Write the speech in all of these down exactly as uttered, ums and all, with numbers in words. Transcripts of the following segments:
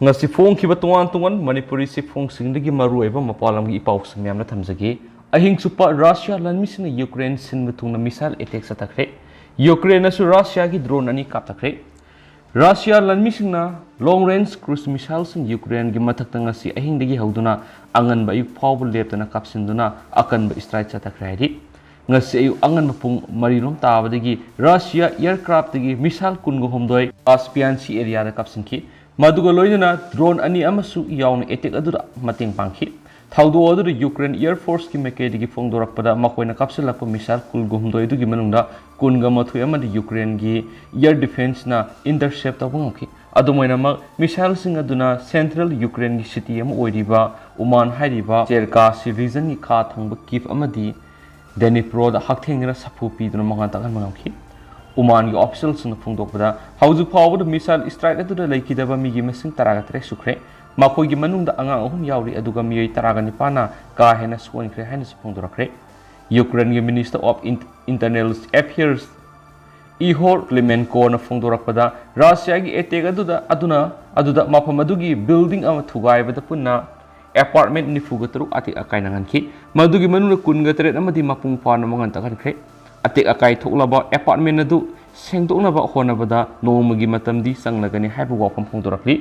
ꯉꯁꯤ ꯐꯣꯡꯈꯤꯕ ꯇꯣꯉꯥꯟ ꯇꯣꯉꯥꯟ ꯃꯅꯤꯄꯨꯔꯤ ꯆꯦꯐꯣꯡꯁꯤꯡꯗꯒꯤ ꯃꯔꯨꯑꯣꯏꯕ ꯃꯄꯥꯟ ꯂꯝꯒꯤ ꯏꯄꯥꯎꯁꯤꯡ ꯃꯌꯥꯝꯅ ꯊꯝꯖꯒꯦ꯫ ꯑꯍꯤꯡ ꯆꯨꯞꯄ ꯔꯁꯤꯌꯥ ꯂꯥꯟꯃꯤꯁꯤꯡꯅ ꯌꯨꯀ꯭ꯔꯦꯟ ꯁꯤꯟꯕ ꯊꯨꯡꯅ ꯃꯤꯁꯥꯏꯜ ꯑꯦꯇꯦꯛ ꯆꯠꯊꯈ꯭ꯔꯦ꯫ ꯌꯨꯀ꯭ꯔꯦꯟꯅꯁꯨ ꯔꯁꯤꯌꯥꯒꯤ ꯗ꯭ꯔꯣꯟ ꯑꯅꯤ ꯀꯥꯞꯊꯈ꯭ꯔꯦ꯫ ꯔꯁꯤꯌꯥ ꯂꯥꯟꯃꯤꯁꯤꯡꯅ ꯂꯣꯡ ꯔꯦꯟꯖ ꯀ꯭ꯔꯨꯖ ꯃꯤꯁꯥꯏꯜꯁꯤꯡ ꯌꯨꯀ꯭ꯔꯦꯟꯒꯤ ꯃꯊꯛꯇ ꯉꯁꯤ ꯑꯍꯤꯡꯗꯒꯤ ꯍꯧꯗꯨꯅ ꯑꯉꯟꯕ ꯑꯌꯨꯛ ꯐꯥꯎꯕ ꯂꯦꯞꯇꯅ ꯀꯥꯞꯁꯤꯟꯗꯨꯅ ꯑꯀꯟꯕ ꯏꯁꯇ꯭ꯔꯥꯏꯛ ꯆꯠꯊꯈ꯭ꯔꯦ ꯍꯥꯏꯔꯤ꯫ ꯉꯁꯤ ꯑꯌꯨꯛ ꯑꯉꯟꯕ ꯄꯨꯡ ꯃꯔꯤ ꯂꯣꯝ ꯇꯥꯕꯗꯒꯤ ꯔꯁꯤꯌꯥ ꯑꯦꯌꯔꯀ꯭ꯔꯥꯐꯇꯒꯤ ꯃꯤꯁꯥꯏꯜ ꯀꯨꯟꯒ ꯍꯨꯝꯗꯣꯏ ꯀꯥꯁꯄꯤꯌꯥꯟ ꯁꯤ ꯑꯦꯔꯤꯌꯥꯗ ꯀꯥꯞꯁꯤꯟꯈꯤ꯫ ꯃꯗꯨꯒ ꯂꯣꯏꯅꯅ ꯗ꯭ꯔꯣꯟ ꯑꯅꯤ ꯑꯃꯁꯨ ꯌꯥꯎꯅ ꯑꯦꯇꯦꯛ ꯑꯗꯨꯗ ꯃꯇꯦꯡ ꯄꯥꯡꯈꯤ꯫ ꯊꯧꯗꯣꯛ ꯑꯗꯨꯗ ꯌꯨꯀ꯭ꯔꯦꯟ ꯑꯦꯌꯔ ꯐꯣꯔꯁꯀꯤ ꯃꯥꯏꯀꯩꯗꯒꯤ ꯐꯣꯡꯗꯣꯔꯛꯄꯗ ꯃꯈꯣꯏꯅ ꯀꯥꯞꯁꯤꯜꯂꯛꯄ ꯃꯤꯁꯥꯏꯜ ꯀꯨꯟꯒ ꯍꯨꯝꯗꯣꯏ ꯑꯗꯨꯒꯤ ꯃꯅꯨꯡꯗ ꯀꯨꯟꯒ ꯃꯥꯊꯣꯏ ꯑꯃꯗꯤ ꯌꯨꯀ꯭ꯔꯦꯟꯒꯤ ꯑꯦꯌꯔ ꯗꯤꯐꯦꯟꯁꯅ ꯏꯟꯇꯔꯁꯦꯞ ꯇꯧꯕ ꯉꯝꯈꯤ꯫ ꯑꯗꯨꯝ ꯑꯣꯏꯅꯃꯛ, ꯃꯤꯁꯥꯏꯜꯁꯤꯡ ꯑꯗꯨꯅ ꯁꯦꯟꯇ꯭ꯔꯦꯜ ꯌꯨꯀ꯭ꯔꯦꯟꯒꯤ ꯁꯤꯇꯤ ꯑꯃ ꯑꯣꯏꯔꯤꯕ ꯎꯃꯥꯟ ꯍꯥꯏꯔꯤꯕ ꯆꯦꯔꯀꯥꯁꯤ ꯔꯤꯖꯟꯒꯤ ꯈꯥ ꯊꯪꯕ ꯀꯤꯞ ꯑꯃꯗꯤ ꯗꯦꯅꯤꯄ꯭ꯔꯣꯗ ꯍꯛꯊꯦꯡꯅꯅ ꯁꯥꯐꯨ ꯄꯤꯗꯨꯅ ꯃꯉꯥꯜ ꯇꯥꯛꯍꯟꯕ ꯉꯝꯈꯤ꯫ ꯎꯃꯥꯟꯒꯤ ꯑꯣꯐꯤꯁꯤꯌꯦꯜꯁꯤꯡꯅ ꯐꯣꯡꯗꯣꯛꯄꯗ, ꯍꯧꯖꯤꯛ ꯐꯥꯎꯕꯗ ꯃꯤꯁꯥꯏꯜ ꯏꯁꯇ꯭ꯔꯥꯏꯛ ꯑꯗꯨꯗ ꯂꯩꯈꯤꯗꯕ ꯃꯤꯒꯤ ꯃꯁꯤꯡ ꯇꯔꯥꯒ ꯇꯔꯦꯠ ꯁꯨꯈ꯭ꯔꯦ꯫ ꯃꯈꯣꯏꯒꯤ ꯃꯅꯨꯡꯗ ꯑꯉꯥꯡ ꯑꯍꯨꯝ ꯌꯥꯎꯔꯤ, ꯑꯗꯨꯒ ꯃꯤꯑꯣꯏ ꯇꯔꯥꯒ ꯅꯤꯄꯥꯟꯅ ꯀꯥ ꯍꯦꯟꯅ ꯁꯣꯛꯍꯟꯈ꯭ꯔꯦ ꯍꯥꯏꯅꯁꯨ ꯐꯣꯡꯗꯣꯔꯛꯈ꯭ꯔꯦ꯫ ꯌꯨꯀ꯭ꯔꯦꯟꯒꯤ minister of internal affairs Ihor ꯀ꯭ꯂꯤꯃꯦꯟꯀꯣꯅ ꯐꯣꯡꯗꯣꯔꯛꯄꯗ, ꯔꯁꯤꯌꯥꯒꯤ ꯑꯦꯇꯦꯛ ꯑꯗꯨꯗ ꯑꯗꯨꯅ ꯑꯗꯨꯗ ꯃꯐꯝ ꯑꯗꯨꯒꯤ ꯕꯤꯜꯗꯤꯡ ꯑꯃ ꯊꯨꯒꯥꯏꯕꯗ ꯄꯨꯟꯅ ꯑꯦꯄꯥꯔꯠꯃꯦꯟ ꯅꯤꯐꯨꯒ ꯇꯔꯨꯛ ꯑꯇꯦꯛ ꯑꯀꯥꯏ ꯅꯪꯍꯟꯈꯤ꯫ ꯃꯗꯨꯒꯤ ꯃꯅꯨꯡꯗ ꯀꯨꯟꯒ ꯇꯔꯦꯠ ꯑꯃꯗꯤ ꯃꯄꯨꯡ ꯐꯥꯅ ꯃꯉꯥꯜ ꯇꯥꯛꯍꯟꯈ꯭ꯔꯦ꯫ ꯑꯇꯦꯛ ꯑꯀꯥꯏ ꯊꯣꯛꯂꯕ ꯑꯦꯄꯥꯔꯠꯃꯦꯟ ꯑꯗꯨ ꯁꯦꯡꯗꯣꯛꯅꯕ ꯍꯣꯠꯅꯕꯗ ꯅꯣꯡꯃꯒꯤ ꯃꯇꯝꯗꯤ ꯆꯪꯂꯒꯅꯤ ꯍꯥꯏꯕ ꯋꯥꯐꯝ ꯐꯣꯡꯗꯣꯔꯛꯂꯤ꯫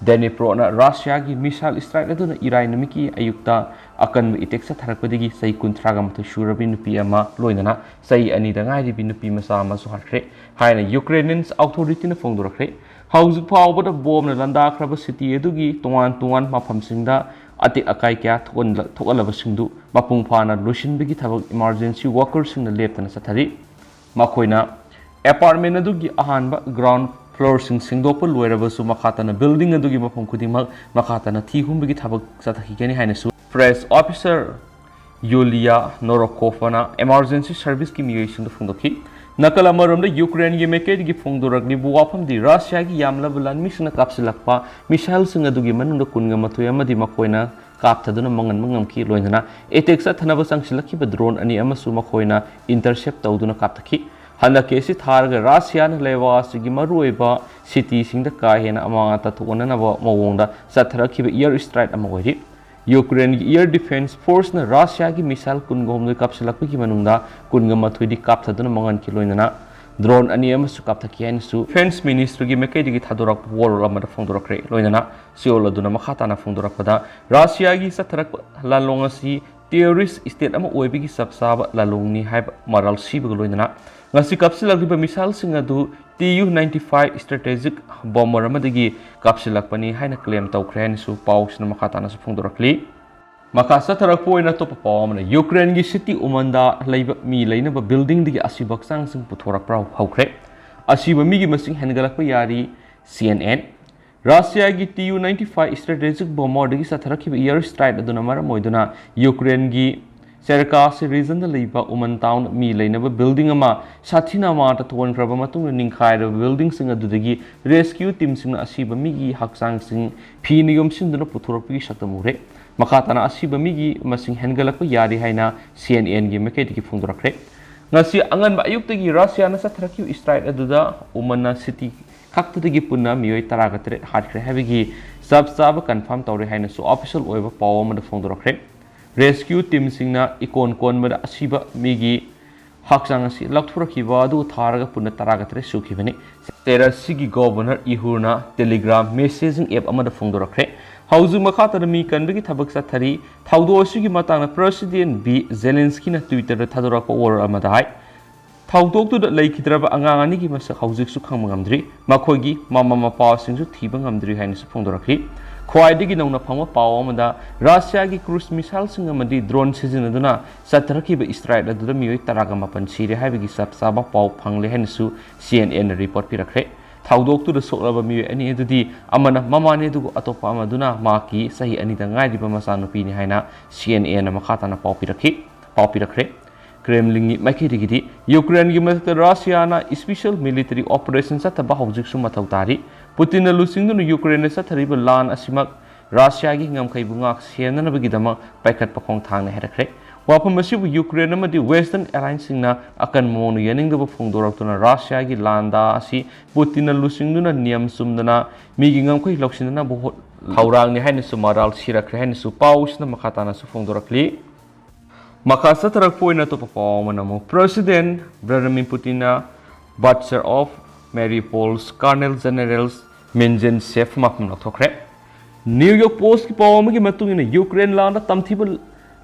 ꯗꯦꯅꯤꯄ꯭ꯔꯣꯅ ꯔꯁꯤꯌꯥꯒꯤ ꯃꯤꯁꯥꯏꯜ ꯏꯁꯇ꯭ꯔꯥꯏꯛ ꯑꯗꯨꯅ ꯏꯔꯥꯏ ꯅꯨꯃꯤꯠꯀꯤ ꯑꯌꯨꯛꯇ ꯑꯀꯟꯕ ꯑꯦꯇꯦꯛ ꯆꯠꯊꯔꯛꯄꯗꯒꯤ ꯆꯍꯤ ꯀꯨꯟꯊ꯭ꯔꯥꯒ ꯃꯥꯊꯣꯏ ꯁꯨꯔꯕꯤ ꯅꯨꯄꯤ ꯑꯃ, ꯂꯣꯏꯅꯅ ꯆꯍꯤ ꯑꯅꯤꯗ ꯉꯥꯏꯔꯤꯕꯤ ꯅꯨꯄꯤ ꯃꯆꯥ ꯑꯃꯁꯨ ꯍꯥꯠꯈ꯭ꯔꯦ ꯍꯥꯏꯅ ꯌꯨꯀ꯭ꯔꯦꯅꯤꯌꯟ ꯑꯣꯊꯣꯔꯤꯇꯤꯅ ꯐꯣꯡꯗꯣꯔꯛꯈ꯭ꯔꯦ꯫ ꯍꯧꯖꯤꯛ ꯐꯥꯎꯕꯗ ꯕꯣꯝꯅ ꯂꯥꯟꯗꯥꯈ꯭ꯔꯕ ꯁꯤꯇꯤ ꯑꯗꯨꯒꯤ ꯇꯣꯉꯥꯟ ꯇꯣꯉꯥꯟꯕ ꯃꯐꯝꯁꯤꯡꯗ ꯑꯇꯦꯛ ꯑꯀꯥꯏ ꯀꯌꯥ ꯊꯣꯛꯍꯟ-, ꯊꯣꯛꯍꯜꯂꯕꯁꯤꯡꯗꯨ ꯃꯄꯨꯡ ꯐꯥꯅ ꯂꯣꯏꯁꯤꯟꯕꯒꯤ ꯊꯕꯛ ꯏꯃꯥꯔꯖꯦꯟꯁꯤ ꯋꯥꯀꯔꯁꯤꯡꯅ ꯂꯦꯞꯇꯅ ꯆꯠꯊꯔꯤ꯫ ꯃꯈꯣꯏꯅ ꯑꯦꯄꯥꯔꯠꯃꯦꯟ ꯑꯗꯨꯒꯤ ꯑꯍꯥꯟꯕ ꯒ꯭ꯔꯥꯎꯟ ꯐ꯭ꯂꯣꯔꯁꯤꯡ ꯁꯦꯡꯗꯣꯛꯄ ꯂꯣꯏꯔꯕꯁꯨ, ꯃꯈꯥ ꯇꯥꯅ ꯕꯤꯜꯗꯤꯡ ꯑꯗꯨꯒꯤ ꯃꯐꯝ ꯈꯨꯗꯤꯡꯃꯛ ꯃꯈꯥ ꯇꯥꯅ ꯊꯤ ꯍꯨꯝꯕꯒꯤ ꯊꯕꯛ ꯆꯠꯊꯈꯤꯒꯅꯤ ꯍꯥꯏꯅꯁꯨ ꯄ꯭ꯔꯦꯁ ꯑꯣꯐꯤꯁꯔ ꯌꯨꯂꯤꯌꯥ ꯅꯣꯔꯣꯀꯣꯐꯅ ꯏꯃꯥꯔꯖꯦꯟꯁꯤ ꯁꯔꯚꯤꯁꯀꯤ ꯃꯤꯑꯣꯏꯁꯤꯡꯗ ꯐꯣꯡꯗꯣꯛꯈꯤ꯫ ꯅꯥꯀꯜ ꯑꯃꯔꯣꯝꯗ, ꯌꯨꯀ꯭ꯔꯦꯟꯒꯤ ꯃꯥꯏꯀꯩꯗꯒꯤ ꯐꯣꯡꯗꯣꯔꯛꯂꯤꯕ ꯋꯥꯐꯝꯗꯤ, ꯔꯁꯤꯌꯥꯒꯤ ꯌꯥꯝꯂꯕ ꯂꯥꯟꯃꯤꯁꯤꯡꯅ ꯀꯥꯞꯁꯤꯜꯂꯛꯄ ꯃꯤꯁꯥꯏꯜꯁꯤꯡ ꯑꯗꯨꯒꯤ ꯃꯅꯨꯡꯗ ꯀꯨꯟꯒ ꯃꯥꯊꯣꯏ ꯑꯃꯗꯤ ꯃꯈꯣꯏꯅ ꯀꯥꯞꯊꯗꯨꯅ ꯃꯥꯡꯍꯟꯕ ꯉꯝꯈꯤ, ꯂꯣꯏꯅꯅ ꯑꯦꯇꯦꯛ ꯆꯠꯊꯅꯕ ꯆꯪꯁꯤꯜꯂꯛꯈꯤꯕ ꯗ꯭ꯔꯣꯟ ꯑꯅꯤ ꯑꯃꯁꯨ ꯃꯈꯣꯏꯅ ꯏꯟꯇꯔꯁꯦꯞ ꯇꯧꯗꯨꯅ ꯀꯥꯞꯊꯈꯤ꯫ ꯍꯟꯗꯛꯀꯤ ꯑꯁꯤ ꯊꯥꯔꯒ ꯔꯁꯤꯌꯥꯅ ꯂꯩꯕꯥꯛ ꯑꯁꯤꯒꯤ ꯃꯔꯨꯑꯣꯏꯕ ꯁꯤꯇꯤꯁꯤꯡꯗ ꯀꯥ ꯍꯦꯟꯅ ꯑꯃꯥꯡ ꯑꯇ ꯊꯣꯛꯍꯟꯅꯕ ꯃꯑꯣꯡꯗ ꯆꯠꯊꯔꯛꯈꯤꯕ air strike ꯑꯃ ꯑꯣꯏꯔꯤ꯫ ꯌꯨꯀ꯭ꯔꯦꯟꯒꯤ air defense forceꯅ ꯔꯁꯤꯌꯥꯒꯤ missile ꯀꯨꯟꯒ ꯍꯨꯝꯗꯣꯏ ꯀꯥꯞꯁꯤꯜꯂꯛꯄꯒꯤ ꯃꯅꯨꯡꯗ ꯀꯨꯟꯒ ꯃꯥꯊꯣꯏꯗꯤ ꯀꯥꯞꯊꯗꯨꯅ ꯃꯥꯡꯍꯟꯈꯤ, ꯂꯣꯏꯅꯅ drone ꯑꯅꯤ ꯑꯃꯁꯨ ꯀꯥꯞꯊꯈꯤ ꯍꯥꯏꯅꯁꯨ defense ministryꯒꯤ ꯃꯥꯏꯀꯩꯗꯒꯤ ꯊꯥꯗꯣꯔꯛꯄ ꯋꯥꯔꯣꯜ ꯑꯃꯗ ꯐꯣꯡꯗꯣꯔꯛꯈ꯭ꯔꯦ꯫ ꯂꯣꯏꯅꯅ ꯁꯤꯑꯣꯜ ꯑꯗꯨꯅ ꯃꯈꯥ ꯇꯥꯅ ꯐꯣꯡꯗꯣꯔꯛꯄꯗ, ꯔꯁꯤꯌꯥꯒꯤ ꯆꯠꯊꯔꯛꯄ ꯂꯥꯟꯂꯣꯡ ꯑꯁꯤ terrorist state ꯑꯃ ꯑꯣꯏꯕꯒꯤ ꯆꯞ ꯆꯥꯕ ꯂꯥꯟꯂꯣꯡꯅꯤ ꯍꯥꯏꯕ ꯃꯔꯥꯜ ꯁꯤꯕꯒ ꯂꯣꯏꯅꯅ ꯉꯁꯤ ꯀꯥꯞꯁꯤꯜꯂꯛꯂꯤꯕ missileꯁꯤꯡ ꯑꯗꯨ T U ninety-five strategic bomber ꯑꯃꯗꯒꯤ ꯀꯥꯞꯁꯤꯜꯂꯛꯄꯅꯤ ꯍꯥꯏꯅ claim ꯇꯧꯈ꯭ꯔꯦ ꯍꯥꯏꯅꯁꯨ ꯄꯥꯎꯁꯤꯅ ꯃꯈꯥ ꯇꯥꯅꯁꯨ ꯐꯣꯡꯗꯣꯔꯛꯂꯤ꯫ ꯃꯈꯥ ꯆꯠꯊꯔꯛꯄ ꯑꯣꯏꯅ ꯑꯇꯣꯞꯄ ꯄꯥꯎ ꯑꯃꯅ, ꯌꯨꯀ꯭ꯔꯦꯟꯒꯤ city ꯎꯃꯟꯗ ꯂꯩꯕ ꯃꯤ ꯂꯩꯅꯕ buildingꯗꯒꯤ ꯑꯁꯤꯕ ꯍꯛꯆꯥꯡꯁꯤꯡ ꯄꯨꯊꯣꯔꯛꯄ ꯍꯧꯈ꯭ꯔꯦ꯫ ꯑꯁꯤꯕ ꯃꯤꯒꯤ ꯃꯁꯤꯡ ꯍꯦꯟꯒꯠꯂꯛꯄ ꯌꯥꯔꯤ, C N N꯫ ꯔꯁꯤꯌꯥꯒꯤ T U ninety-five strategic bomberꯗꯒꯤ ꯆꯠꯊꯔꯛꯈꯤꯕ air strike ꯑꯗꯨꯅ ꯃꯔꯝ ꯑꯣꯏꯗꯨꯅ ꯌꯨꯀ꯭ꯔꯦꯟꯒꯤ ꯆꯦꯔꯀꯥꯁꯤ regionꯗ ꯂꯩꯕ ꯎꯃꯟ town ꯃꯤ ꯂꯩꯅꯕ building ꯑꯃ ꯁꯥꯊꯤꯅ ꯑꯃꯥꯡ ꯑꯇ ꯊꯣꯛꯍꯟꯈ꯭ꯔꯕ ꯃꯇꯨꯡꯗ ꯅꯤꯡꯈꯥꯏꯔꯕ buildingꯁꯤꯡ ꯑꯗꯨꯗꯒꯤ rescue teamꯁꯤꯡꯅ ꯑꯁꯤꯕ ꯃꯤꯒꯤ ꯍꯛꯆꯥꯡꯁꯤꯡ ꯐꯤꯅ ꯌꯣꯝꯁꯤꯟꯗꯨꯅ ꯄꯨꯊꯣꯔꯛꯄꯒꯤ ꯁꯛꯇꯝ ꯎꯔꯦ꯫ ꯃꯈꯥ ꯇꯥꯅ ꯑꯁꯤꯕ ꯃꯤꯒꯤ ꯃꯁꯤꯡ ꯍꯦꯟꯒꯠꯂꯛꯄ ꯌꯥꯔꯤ ꯍꯥꯏꯅ C N Nꯒꯤ ꯃꯥꯏꯀꯩꯗꯒꯤ ꯐꯣꯡꯗꯣꯔꯛꯈ꯭ꯔꯦ꯫ ꯉꯁꯤ ꯑꯉꯟꯕ ꯑꯌꯨꯛꯇꯒꯤ ꯔꯁꯤꯌꯥꯅ ꯆꯠꯊꯔꯛꯈꯤꯕ strike ꯑꯗꯨꯗ ꯎꯃꯟꯅ city ꯈꯛꯇꯗꯒꯤ ꯄꯨꯟꯅ ꯃꯤꯑꯣꯏ ꯇꯔꯥꯒ ꯇꯔꯦꯠ ꯍꯥꯠꯈ꯭ꯔꯦ ꯍꯥꯏꯕꯒꯤ ꯆꯞ ꯆꯥꯕ confirm ꯇꯧꯔꯦ ꯍꯥꯏꯅꯁꯨ official ꯑꯣꯏꯕ ꯄꯥꯎ ꯑꯃꯗ ꯐꯣꯡꯗꯣꯔꯛꯈ꯭ꯔꯦ꯫ Rescue teamꯁꯤꯡꯅ ꯏꯀꯣꯟ ꯀꯣꯟꯕꯗ ꯑꯁꯤꯕ ꯃꯤꯒꯤ ꯍꯛꯆꯥꯡ ꯑꯁꯤ ꯂꯧꯊꯣꯔꯛꯈꯤꯕ ꯑꯗꯨ ꯊꯥꯔꯒ ꯄꯨꯟꯅ ꯇꯔꯥꯒ ꯇꯔꯦꯠ ꯁꯨꯈꯤꯕꯅꯤ꯫ ꯁꯦꯔꯁꯤꯒꯤ governor ꯏꯍꯨꯔꯅ Telegram messaging app ꯑꯃꯗ ꯐꯣꯡꯗꯣꯔꯛꯈ꯭ꯔꯦ꯫ ꯍꯧꯖꯤꯛ ꯃꯈꯥ ꯇꯥꯅ ꯃꯤ ꯀꯟꯕꯒꯤ ꯊꯕꯛ ꯆꯠꯊꯔꯤ꯫ ꯊꯧꯗꯣꯛ ꯑꯁꯤꯒꯤ ꯃꯇꯥꯡꯗ President V Zelenskyꯅ Twitterꯗ ꯊꯥꯗꯣꯔꯛꯄ ꯋꯥꯔꯣꯜ ꯑꯃꯗ ꯍꯥꯏ, ꯊꯧꯗꯣꯛꯇꯨꯗ ꯂꯩꯈꯤꯗ꯭ꯔꯕ ꯑꯉꯥꯡ ꯑꯅꯤꯒꯤ ꯃꯁꯛ ꯍꯧꯖꯤꯛꯁꯨ ꯈꯪꯕ ꯉꯝꯗ꯭ꯔꯤ꯫ ꯃꯈꯣꯏꯒꯤ ꯃꯃꯥ ꯃꯄꯥꯁꯤꯡꯁꯨ ꯊꯤꯕ ꯉꯝꯗ꯭ꯔꯤ ꯍꯥꯏꯅꯁꯨ ꯐꯣꯡꯗꯣꯔꯛꯈꯤ꯫ ꯈ꯭ꯋꯥꯏꯗꯒꯤ ꯅꯧꯅ ꯐꯪꯕ ꯄꯥꯎ ꯑꯃꯗ, ꯔꯁꯤꯌꯥꯒꯤ cruise missileꯁꯤꯡ ꯑꯃꯗꯤ drone ꯁꯤꯖꯤꯟꯅꯗꯨꯅ ꯆꯠꯊꯔꯛꯈꯤꯕ strike ꯑꯗꯨꯗ ꯃꯤꯑꯣꯏ ꯇꯔꯥꯒ ꯃꯥꯄꯟ ꯁꯤꯔꯦ ꯍꯥꯏꯕꯒꯤ ꯆꯞ ꯆꯥꯕ ꯄꯥꯎ ꯐꯪꯂꯦ ꯍꯥꯏꯅꯁꯨ C N Nꯅ report ꯄꯤꯔꯛꯈ꯭ꯔꯦ꯫ ꯊꯧꯗꯣꯛꯇꯨꯗ ꯁꯣꯛꯂꯕ ꯃꯤꯑꯣꯏ ꯑꯅꯤ ꯑꯗꯨꯗꯤ ꯑꯃꯅ ꯃꯃꯥꯅꯤ, ꯑꯗꯨꯒ ꯑꯇꯣꯞꯄ ꯑꯃꯗꯨꯅ ꯃꯍꯥꯛꯀꯤ ꯆꯍꯤ ꯑꯅꯤꯗ ꯉꯥꯏꯔꯤꯕ ꯃꯆꯥꯅꯨꯄꯤꯅꯤ ꯍꯥꯏꯅ C N Nꯅ ꯃꯈꯥ ꯇꯥꯅ ꯄꯥꯎ ꯄꯤꯔꯛꯈꯤ, ꯄꯥꯎ ꯄꯤꯔꯛꯈ꯭ꯔꯦ꯫ Kremlinꯒꯤ ꯃꯥꯏꯀꯩꯗꯒꯤꯗꯤ ꯌꯨꯀ꯭ꯔꯦꯟꯒꯤ ꯃꯊꯛꯇ ꯔꯁꯤꯌꯥꯅ special military operation ꯆꯠꯊꯕ ꯍꯧꯖꯤꯛꯁꯨ ꯃꯊꯧ ꯇꯥꯔꯤ꯫ ꯄꯨꯇꯤꯟꯅ ꯂꯨꯆꯤꯡꯗꯨꯅ ꯌꯨꯀ꯭ꯔꯦꯟꯗ ꯆꯠꯊꯔꯤꯕ ꯂꯥꯟ ꯑꯁꯤꯃꯛ ꯔꯁꯤꯌꯥꯒꯤ ꯉꯝꯈꯩꯕꯨ ꯉꯥꯛ ꯁꯦꯟꯅꯅꯕꯒꯤꯗꯃꯛ ꯄꯥꯏꯈꯠꯄ ꯈꯣꯡꯊꯥꯡꯅꯤ ꯍꯥꯏꯔꯛꯈ꯭ꯔꯦ꯫ ꯋꯥꯐꯝ ꯑꯁꯤꯕꯨ ꯌꯨꯀ꯭ꯔꯦꯟ ꯑꯃꯗꯤ Western allianceꯁꯤꯡꯅ ꯑꯀꯟꯕ ꯃꯑꯣꯡꯗ ꯌꯥꯅꯤꯡꯗꯕ ꯐꯣꯡꯗꯣꯔꯛꯇꯨꯅ ꯔꯁꯤꯌꯥꯒꯤ ꯂꯥꯟꯗꯥ ꯑꯁꯤ ꯄꯨꯇꯤꯟꯅ ꯂꯨꯆꯤꯡꯗꯨꯅ ꯅꯤꯌꯝ ꯆꯨꯝꯗꯅ ꯃꯤꯒꯤ ꯉꯝꯈꯩ ꯂꯧꯁꯤꯟꯗꯅꯕ ꯍꯣꯠ-, ꯊꯧꯔꯥꯡꯅꯤ ꯍꯥꯏꯅꯁꯨ ꯃꯔꯥꯜ ꯁꯤꯔꯛꯈ꯭ꯔꯦ ꯍꯥꯏꯅꯁꯨ ꯄꯥꯎꯁꯤꯅ ꯃꯈꯥ ꯇꯥꯅꯁꯨ ꯐꯣꯡꯗꯣꯔꯛꯂꯤ꯫ ꯃꯈꯥ ꯆꯠꯊꯔꯛꯄ ꯑꯣꯏꯅ ꯑꯇꯣꯞꯄ ꯄꯥꯎ ꯑꯃꯅ ꯑꯃꯨꯛ President Vladimir Putinꯅ Butcher of Mariupol's Colonel Generals Minzensev ꯃꯐꯝ ꯂꯧꯊꯣꯛꯈ꯭ꯔꯦ꯫ New York Postꯀꯤ ꯄꯥꯎ ꯑꯃꯒꯤ ꯃꯇꯨꯡ ꯏꯟꯅ ꯌꯨꯀ꯭ꯔꯦꯟ ꯂꯥꯟꯗ ꯇꯝꯊꯤꯕ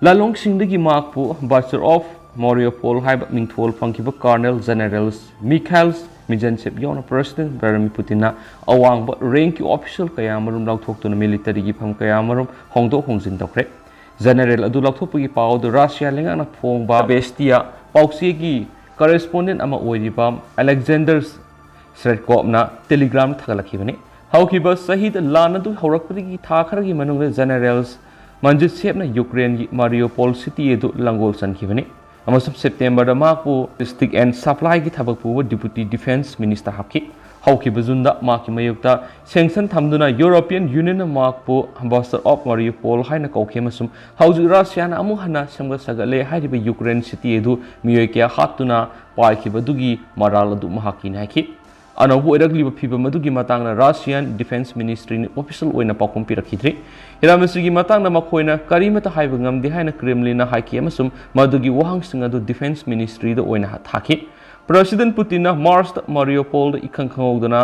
ꯂꯥꯂꯣꯡꯁꯤꯡꯗꯒꯤ ꯃꯍꯥꯛꯄꯨ Butcher of Mariupol ꯍꯥꯏꯕ ꯃꯤꯡꯊꯣꯜ ꯐꯪꯈꯤꯕ Colonel Generals Mikhail Minzensev ꯌꯥꯎꯅ President Vladimir Putinꯅ ꯑꯋꯥꯡꯕ rankꯀꯤ official ꯀꯌꯥ ꯑꯃꯔꯣꯝ ꯂꯧꯊꯣꯛꯇꯨꯅ militaryꯒꯤ ꯐꯝ ꯀꯌꯥ ꯑꯃꯔꯣꯝ ꯍꯣꯡꯗꯣꯛ ꯍꯣꯡꯖꯤꯟ ꯇꯧꯈ꯭ꯔꯦ꯫ General ꯑꯗꯨ ꯂꯧꯊꯣꯛꯄꯒꯤ ꯄꯥꯎ ꯑꯗꯨ ꯔꯁꯤꯌꯥ ꯂꯩꯉꯥꯛꯅ ꯐꯣꯡꯕ Avestia ꯄꯥꯎꯆꯦꯒꯤ correspondent ꯑꯃ ꯑꯣꯏꯔꯤꯕ Alexander Shredkovꯅ Telegramꯗ ꯊꯥꯒꯠꯂꯛꯈꯤꯕꯅꯤ꯫ ꯍꯧꯈꯤꯕ ꯆꯍꯤꯗ ꯂꯥꯟ ꯑꯗꯨ ꯍꯧꯔꯛꯄꯗꯒꯤ ꯊꯥ ꯈꯔꯒꯤ ꯃꯅꯨꯡꯗ Generals Minzensevꯅ ꯌꯨꯀ꯭ꯔꯦꯟꯒꯤ Mariupol city ꯑꯗꯨ ꯂꯥꯡꯒꯣꯜ ꯆꯟꯈꯤꯕꯅꯤ ꯑꯃꯁꯨꯡ Septemberꯗ ꯃꯍꯥꯛꯄꯨ Logistics and Supplyꯒꯤ ꯊꯕꯛ ꯄꯨꯕ Deputy Defense Minister ꯍꯥꯞꯈꯤ꯫ ꯍꯧꯈꯤꯕ Juneꯗ ꯃꯍꯥꯛꯀꯤ ꯃꯥꯌꯣꯛꯇ sanction ꯊꯝꯗꯨꯅ European Unionꯅ ꯃꯍꯥꯛꯄꯨ Butcher of Mariupol ꯍꯥꯏꯅ ꯀꯧꯈꯤ ꯑꯃꯁꯨꯡ ꯍꯧꯖꯤꯛ ꯔꯁꯤꯌꯥꯅ ꯑꯃꯨꯛ ꯍꯟꯅ ꯁꯦꯝꯒꯠ ꯁꯥꯒꯠꯂꯦ ꯍꯥꯏꯔꯤꯕ ꯌꯨꯀ꯭ꯔꯦꯟ city ꯑꯗꯨ ꯃꯤꯑꯣꯏ ꯀꯌꯥ ꯍꯥꯠꯇꯨꯅ ꯄꯥꯏꯈꯤꯕ ꯑꯗꯨꯒꯤ ꯃꯔꯥꯜ ꯑꯗꯨ ꯃꯍꯥꯛꯀꯤꯅꯤ ꯍꯥꯏꯈꯤ꯫ ꯑꯅꯧꯕ ꯑꯣꯏꯔꯛꯂꯤꯕ ꯐꯤꯚꯝ ꯑꯗꯨꯒꯤ ꯃꯇꯥꯡꯗ Russian Defense Ministryꯅ official ꯑꯣꯏꯅ ꯄꯥꯎꯈꯨꯝ ꯄꯤꯔꯛꯈꯤꯗ꯭ꯔꯤ꯫ ꯍꯤꯔꯝ ꯑꯁꯤꯒꯤ ꯃꯇꯥꯡꯗ ꯃꯈꯣꯏꯅ ꯀꯔꯤꯃꯠꯇ ꯍꯥꯏꯕ ꯉꯝꯗꯦ ꯍꯥꯏꯅ Kremlinꯅ ꯍꯥꯏꯈꯤ ꯑꯃꯁꯨꯡ ꯃꯗꯨꯒꯤ ꯋꯥꯍꯪꯁꯤꯡ ꯑꯗꯨ Defense Ministryꯗ ꯑꯣꯏꯅ ꯊꯥꯈꯤ꯫ President Putinꯅ Marchꯇ Mariupolꯗ ꯏꯈꯪ ꯈꯪꯍꯧꯗꯅ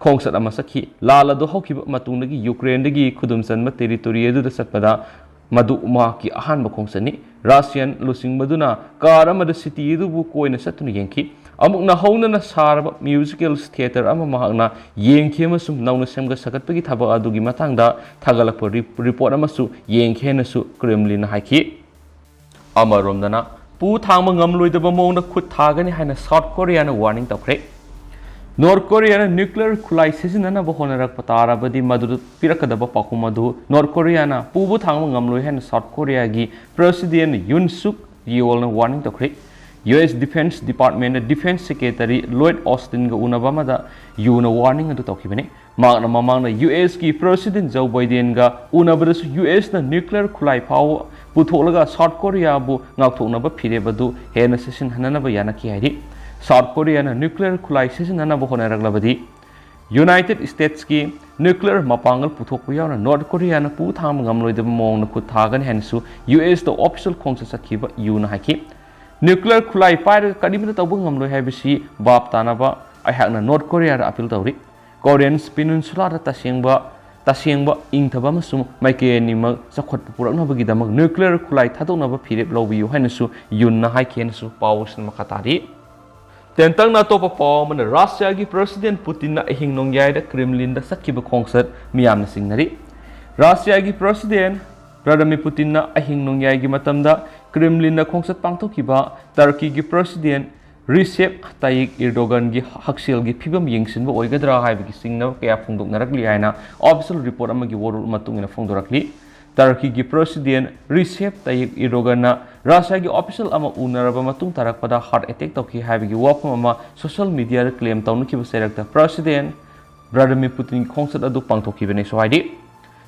ꯈꯣꯡꯆꯠ ꯑꯃ ꯆꯠꯈꯤ꯫ ꯂꯥꯟ ꯑꯗꯨ ꯍꯧꯈꯤꯕ ꯃꯇꯨꯡꯗꯒꯤ ꯌꯨꯀ꯭ꯔꯦꯟꯗꯒꯤ ꯈꯨꯗꯨꯝ ꯆꯟꯕ territory ꯑꯗꯨꯗ ꯆꯠꯄꯗ ꯃꯗꯨ ꯃꯍꯥꯛꯀꯤ ꯑꯍꯥꯟꯕ ꯈꯣꯡꯆꯠꯅꯤ꯫ Russian ꯂꯨꯆꯤꯡꯕꯗꯨꯅ car ꯑꯃꯗ city ꯑꯗꯨꯕꯨ ꯀꯣꯏꯅ ꯆꯠꯇꯨꯅ ꯌꯦꯡꯈꯤ꯫ ꯑꯃꯨꯛ ꯅꯧꯍꯧꯅꯅ ꯁꯥꯔꯕ musical theater ꯑꯃ ꯃꯍꯥꯛꯅ ꯌꯦꯡꯈꯤ ꯑꯃꯁꯨꯡ ꯅꯧꯅ ꯁꯦꯝꯒꯠ ꯁꯥꯒꯠꯄꯒꯤ ꯊꯕꯛ ꯑꯗꯨꯒꯤ ꯃꯇꯥꯡꯗ ꯊꯥꯒꯠꯂꯛꯄ ꯔꯤ-, report ꯑꯃꯁꯨ ꯌꯦꯡꯈꯤ ꯍꯥꯏꯅꯁꯨ Kremlinꯅ ꯍꯥꯏꯈꯤ꯫ ꯑꯃꯔꯣꯝꯗꯅ ꯄꯨ ꯊꯥꯡꯕ ꯉꯝꯂꯣꯏꯗꯕ ꯃꯑꯣꯡꯗ ꯈꯨꯠ ꯊꯥꯒꯅꯤ ꯍꯥꯏꯅ South Koreaꯅ warning ꯇꯧꯈ꯭ꯔꯦ꯫ North Koreaꯅ nuclear ꯈꯨꯠꯂꯥꯏ ꯁꯤꯖꯤꯟꯅꯅꯕ ꯍꯣꯠꯅꯔꯛꯄ ꯇꯥꯔꯕꯗꯤ ꯃꯗꯨꯗ ꯄꯤꯔꯛꯀꯗꯕ ꯄꯥꯎꯈꯨꯝ ꯑꯗꯨ North Koreaꯅ ꯄꯨꯕ ꯊꯥꯡꯕ ꯉꯝꯂꯣꯏ ꯍꯥꯏꯅ South Koreaꯒꯤ President Yoon Suk Yeolꯅ warning ꯇꯧꯈ꯭ꯔꯦ꯫ US Defense Departmentꯅ Defense Secretary Lloyd Austinꯒ ꯎꯅꯕ ꯑꯃꯗ ꯌꯨꯅ warning ꯑꯗꯨ ꯇꯧꯈꯤꯕꯅꯤ꯫ ꯃꯍꯥꯛꯅ ꯃꯃꯥꯡꯗ USꯀꯤ President Joe Bidenꯒ ꯎꯅꯕꯗꯁꯨ USꯅ nuclear ꯈꯨꯠꯂꯥꯏ ꯐꯥꯎꯕ ꯄꯨꯊꯣꯛꯂꯒ ꯁꯥꯎꯠ ꯀꯣꯔꯤꯌꯥꯕꯨ ꯉꯥꯛꯊꯣꯛꯅꯕ ꯐꯤꯔꯦꯞ ꯑꯗꯨ ꯍꯦꯟꯅ ꯆꯦꯁꯤꯟꯍꯟꯅꯅꯕ ꯌꯥꯅꯈꯤ ꯍꯥꯏꯔꯤ꯫ ꯁꯥꯎꯠ ꯀꯣꯔꯤꯌꯥꯅ ꯅ꯭ꯌꯨꯀ꯭ꯂꯤꯌꯔ ꯈꯨꯠꯂꯥꯏ ꯁꯤꯖꯤꯟꯅꯅꯕ ꯍꯣꯠꯅꯔꯛꯂꯕꯗꯤ ꯌꯨꯅꯥꯏꯇꯦꯗ ꯁ꯭ꯇꯦꯠꯁꯀꯤ ꯅ꯭ꯌꯨꯀ꯭ꯂꯤꯌꯔ ꯃꯄꯥꯡꯒꯜ ꯄꯨꯊꯣꯛꯄ ꯌꯥꯎꯅ ꯅꯣꯔꯠ ꯀꯣꯔꯤꯌꯥꯅ ꯄꯨ ꯊꯥꯡꯕ ꯉꯝꯂꯣꯏꯗꯕ ꯃꯑꯣꯡꯗ ꯈꯨꯠ ꯊꯥꯒꯅꯤ ꯍꯥꯏꯅꯁꯨ ꯌꯨ ꯑꯦꯁꯇ ꯑꯣꯐꯤꯁꯤꯌꯦꯜ ꯈꯣꯡꯆꯠ ꯆꯠꯈꯤꯕ ꯌꯨꯅ ꯍꯥꯏꯈꯤ꯫ ꯅ꯭ꯌꯨꯀ꯭ꯂꯤꯌꯔ ꯈꯨꯠꯂꯥꯏ ꯄꯥꯏꯔꯒ ꯀꯔꯤꯃꯠꯇ ꯇꯧꯕ ꯉꯝꯂꯣꯏ ꯍꯥꯏꯕꯁꯤ ꯚꯥꯞ ꯇꯥꯅꯕ ꯑꯩꯍꯥꯛꯅ ꯅꯣꯔꯠ ꯀꯣꯔꯤꯌꯥꯗ ꯑꯄꯤꯜ ꯇꯧꯔꯤ꯫ ꯀꯣꯔꯤꯌꯟ ꯄꯤꯅꯤꯟꯁꯨꯂꯥꯗ ꯇꯁꯦꯡꯕ ꯇꯁꯦꯡꯕ ꯏꯪꯊꯕ ꯑꯃꯁꯨꯡ ꯃꯥꯏꯀꯩ ꯑꯅꯤꯃꯛ ꯆꯥꯎꯈꯠꯄ ꯄꯨꯔꯛꯅꯕꯒꯤꯗꯃꯛ ꯅ꯭ꯌꯨꯀ꯭ꯂꯤꯌꯔ ꯈꯨꯠꯂꯥꯏ ꯊꯥꯗꯣꯛꯅꯕ ꯐꯤꯔꯦꯞ ꯂꯧꯕꯤꯌꯨ ꯍꯥꯏꯅꯁꯨ ꯌꯨꯟꯅ ꯍꯥꯏꯈꯤ ꯍꯥꯏꯅꯁꯨ ꯄꯥꯎ ꯑꯁꯤꯅ ꯃꯈꯥ ꯇꯥꯔꯤ꯫ ꯇꯦꯟꯇꯛꯅ ꯑꯇꯣꯞꯄ ꯄꯥꯎ ꯑꯃꯅ, ꯔꯥꯁꯤꯌꯥꯒꯤ ꯄ꯭ꯔꯦꯁꯤꯗꯦꯟꯠ ꯄꯨꯇꯤꯟꯅ ꯑꯍꯤꯡ ꯅꯣꯡꯌꯥꯏꯗ ꯀ꯭ꯔꯦꯝꯂꯤꯟꯗ ꯆꯠꯈꯤꯕ ꯈꯣꯡꯆꯠ ꯃꯤꯌꯥꯝꯅ ꯆꯤꯡꯅꯔꯤ꯫ ꯔꯥꯁꯤꯌꯥꯒꯤ ꯄ꯭ꯔꯦꯁꯤꯗꯦꯟꯠ ꯚ꯭ꯂꯥꯗꯤꯃꯤꯔ ꯄꯨꯇꯤꯟꯅ ꯑꯍꯤꯡ ꯅꯣꯡꯌꯥꯏꯒꯤ ꯃꯇꯝꯗ ꯀ꯭ꯔꯦꯝꯂꯤꯟꯗ ꯈꯣꯡꯆꯠ ꯄꯥꯡꯊꯣꯛꯈꯤꯕ ꯇꯔꯀꯤꯒꯤ ꯄ꯭ꯔꯦꯁꯤꯗꯦꯟꯠ ꯔꯤꯁꯦꯞ ꯇꯥꯌꯤꯞ ꯏꯔꯗꯣꯒꯟꯒꯤ ꯍꯛꯁꯦꯜꯒꯤ ꯐꯤꯕꯝ ꯌꯦꯡꯁꯤꯟꯕ ꯑꯣꯏꯒꯗ꯭ꯔꯥ ꯍꯥꯏꯕꯒꯤ ꯆꯤꯡꯅꯕ ꯀꯌꯥ ꯐꯣꯡꯗꯣꯛꯅꯔꯛꯂꯤ ꯍꯥꯏꯅ ꯑꯣꯐꯤꯁꯤꯌꯦꯜ ꯔꯤꯄꯣꯔꯠ ꯑꯃꯒꯤ ꯋꯥꯔꯣꯜ ꯃꯇꯨꯡ ꯏꯟꯅ ꯐꯣꯡꯗꯣꯔꯛꯂꯤ꯫ ꯇꯔꯀꯤꯒꯤ ꯄ꯭ꯔꯦꯁꯤꯗꯦꯟꯠ ꯔꯤꯁꯦꯞ ꯇꯥꯌꯤꯞ ꯏꯔꯗꯣꯒꯟꯅ ꯔꯥꯁꯤꯌꯥꯒꯤ ꯑꯣꯐꯤꯁꯤꯌꯦꯜ ꯑꯃ ꯎꯅꯔꯕ ꯃꯇꯨꯡ ꯇꯥꯔꯛꯄꯗ ꯍꯥꯔꯠ ꯑꯦꯇꯦꯛ ꯇꯧꯈꯤ ꯍꯥꯏꯕꯒꯤ ꯋꯥꯐꯝ ꯑꯃ ꯁꯣꯁꯤꯌꯦꯜ ꯃꯤꯗꯤꯌꯥꯗ ꯀ꯭ꯂꯦꯝ ꯇꯧꯅꯈꯤꯕ ꯆꯩꯔꯛꯇ ꯄ꯭ꯔꯦꯁꯤꯗꯦꯟꯠ ꯚ꯭ꯂꯥꯗꯤꯃꯤꯔ ꯄꯨꯇꯤꯟꯒꯤ ꯈꯣꯡꯆꯠ ꯑꯗꯨ ꯄꯥꯡꯊꯣꯛꯈꯤꯕꯅꯤ ꯍꯥꯏꯔꯤ꯫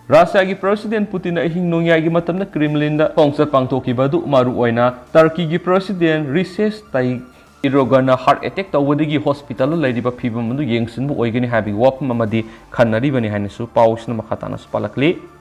ꯔꯥꯁꯤꯌꯥꯒꯤ ꯄ꯭ꯔꯦꯁꯤꯗꯦꯟꯠ ꯄꯨꯇꯤꯟꯅ ꯑꯍꯤꯡ ꯅꯣꯡꯌꯥꯏꯒꯤ ꯃꯇꯝꯗ ꯀ꯭ꯔꯦꯝꯂꯤꯟꯗ ꯈꯣꯡꯆꯠ ꯄꯥꯡꯊꯣꯛꯈꯤꯕ ꯑꯗꯨ ꯃꯔꯨꯑꯣꯏꯅ ꯇꯔꯀꯤꯒꯤ ꯄ꯭ꯔꯦꯁꯤꯗꯦꯟꯠ ꯔꯤꯁꯦꯞ ꯇꯥꯌꯤꯞ ꯏꯔꯗꯣꯒꯟꯅ ꯍꯥꯔꯠ ꯑꯦꯇꯦꯛ ꯇꯧꯕꯗꯒꯤ ꯍꯣꯁꯄꯤꯇꯥꯜꯗ ꯂꯩꯔꯤꯕ ꯐꯤꯕꯝ ꯑꯗꯨ ꯌꯦꯡꯁꯤꯟꯕ ꯑꯣꯏꯒꯅꯤ ꯍꯥꯏꯕꯒꯤ ꯋꯥꯐꯝ ꯑꯃꯗꯤ ꯈꯟꯅꯔꯤꯕꯅꯤ ꯍꯥꯏꯅꯁꯨ ꯄꯥꯎꯁꯤꯅ ꯃꯈꯥ ꯇꯥꯅꯁꯨ ꯄꯥꯜꯂꯛꯂꯤ꯫